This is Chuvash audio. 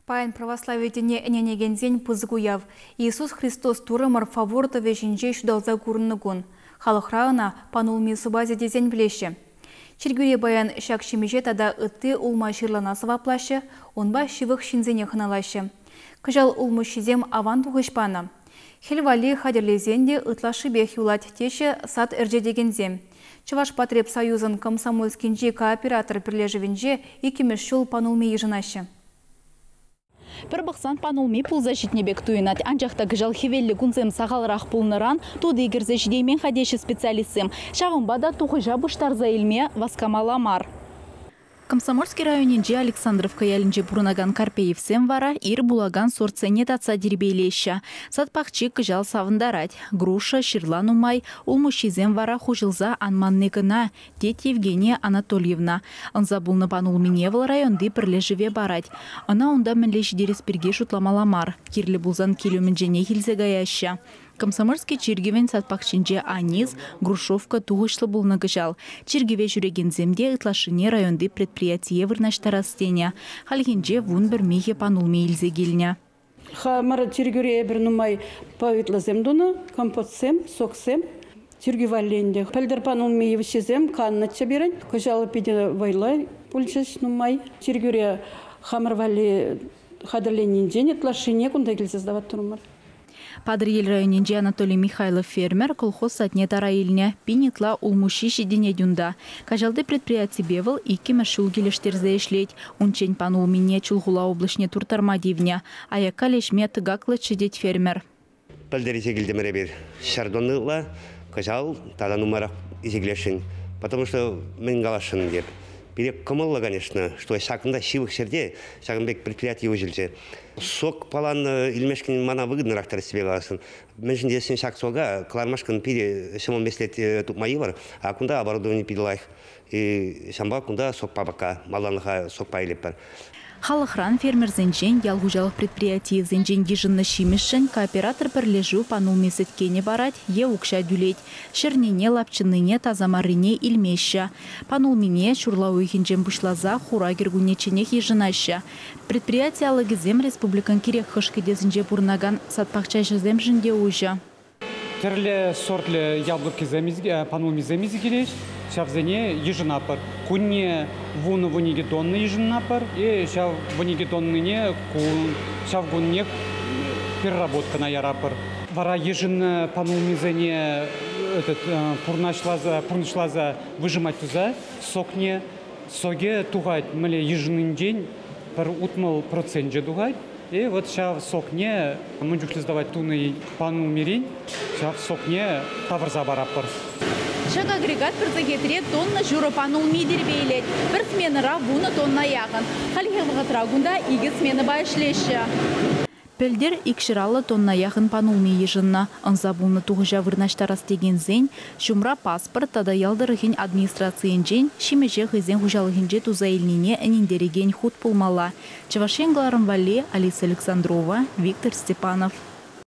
Паян православи тӗнне ӗненекенсен пысӑк уяв. Иисус Христос Туррӑмӑр Фавор тӑвӗ ҫинче ҫуталса курӑннӑ кун. Халӑхра ӑна панулми сӑпасӗ тесен пӗлеҫҫӗ. Чиркӳре паян ҫак ҫимӗҫе тата ытти улма-ҫырлана сӑваплаҫҫӗ, унпа ҫывӑх ҫынсене хӑналаҫҫӗ. Кӑҫал улмуҫҫисем аван тухӑҫ панӑ. Хӗл валли хатӗрлесен те ытлашшипех юлать, теҫҫӗ сад ӗрчетекенсем. Чӑвашпотребсоюзӑн Комсомольскинчи кооператор пӗрлешӗвӗнче иккӗмӗш ҫул панулми йышӑнаҫҫӗ. Пӗр пӑхсан панулми пулса ҫитнӗ пек туйӑнать. Анчах та кӑҫал хӗвеллӗ кунсем сахалрах пулнӑран тути кӗрсе ҫитеймен-ха теҫҫӗ специалистсем. Ҫавӑнпа та тухӑҫа пуҫтарса илме васкамалла мар. Комсомольски районӗнчи Александровка ялӗнче пурӑнакан Карпеевсем вара ир пулакан сортсене татса тирпейлеҫҫӗ. Сад пахчи кӑҫал савӑнтарать. Груша, ҫырла нумай, улмуҫҫисем вара хуҫӑлса анманни кӑна, тет Евгения Анатольевна. Ӑнса пулнӑ панулмине вӑл районти пӗрлешӗве парать. Ӑна унта мӗнле ҫитерес пирки шутламалла мар. Кирлӗ пулсан кил умӗнченех илсе каяҫҫӗ. Комсомольски чиркӗвӗн сад пахчинче анис, грушовка тухӑҫлӑ пулнӑ кӑҫал. Чиркӗве ҫӳрекенсем те ытлашшине районти предприятие вырнаҫтарас тенӗ. Хальхинче 11 михӗ панулми илсе килнӗ. Хамӑр чиркӳре эпир нумай повидлӑсем тунӑ, компотсем, соксем. Чиркӳ валли ӗнтӗ. Пӗлтӗр панулми йывӑҫҫисем каннӑччӗ пирӗн. Кӑҫал питӗ вӑйлӑ пулчӗҫ нумай. Чиркӳре хамӑр валли хатӗрленинчен ытлашшине кунта килсе сдавать турӑмӑр. Патӑрьел районӗнчи Анатолий Михайлов фермер колхоз садне тара илнӗ. Пин ытла улмуҫҫи ҫитӗнет унта. Каҫалти предприятипе вӑл иккӗмӗш ҫул килӗштерсе ӗҫлет. Унччен панулмине Чулхула облаҫне турттарма тивнӗ. Аякка леҫме тӑкаклӑччӗ тет фермер. Пӗлтӗр илсе килтӗмӗр эпир 100 тонна ытла, кӑҫал тата нумайрах илсе килесшӗн. Потому что мӗн каласшӑн эп. Пире кӑмӑллӑ, конечно, что ҫакӑнта ҫывӑх ҫӗрте ҫакӑн пек предприяти уҫӑлчӗ. Сок палан илмешкӗн мана выгоднӑрах тӗрӗссипе каласшӑн. Мӗншӗн тесен ҫак сока кӑлармашкӑн питӗ ҫӑмӑл меслет тупма йывӑр, а кунта оборудовани питӗ лайӑх. И ҫавӑнпа кунта сокпа пока малтанлӑха сокпа илетпӗр. Халӑхран, фермерсенчен, ял хуҫалӑх предприятийӗсенчен йышӑннӑ ҫимӗҫшӗн кооператор пӗрлешӳ панулми сӗткенӗ парать е укҫа тӳлет. Ҫӗрнине, лапчӑннине, тасамаррине илмеҫҫӗ. Панулмине ҫурла уйӑхӗнчен пуҫласа хура кӗркуннечченех йышӑнаҫҫӗ. Предприяти алӑкӗсем республикӑн кирек хӑш кӗтесӗнче пурӑнакан сад-пахчаҫӑсемшӗн те уҫӑ. Тӗрлӗ сортлӗ яблокисем, панулмисем илсе килӗҫ. Ҫавсене йышӑнатпӑр. Кунне 10-12 тонна йышӑнатпӑр. И ҫав 12 тоннине ҫав куннех переработкӑна яратпӑр. Вара йышӑннӑ панулмисене пурнӑҫласа выжимать туса сокне, соке тухать мӗнле йышӑннинчен пӗр 60% тухать. И вот ҫав сокне мӗн чухлӗ сдавать тунӑ панулмирен, ҫав сокне тавӑрса паратпӑр. Ҫак агрегат пӗр сехетре тонна ҫурӑ панулми тирпейлет. Пӗр сменӑра 10 тонна яхӑн. Хальхи вӑхӑтра кунта 2 сменӑпа ӗҫлеҫҫӗ. Пӗлтӗр 250 тонна яхӑн панулми йышӑннӑ. Ӑнса пулнӑ тухӑҫа вырнаҫтарас текенсен ҫумра паспорт тата ял тӑрӑхӗн администрацийӗнчен ҫимӗҫе хӑйсен хуҫалӑхӗнче туса илнине ӗнентерекен хут пулмалла. Чӑваш Ен кӑларӑм валли Алиса Александрова, Виктор Степанов.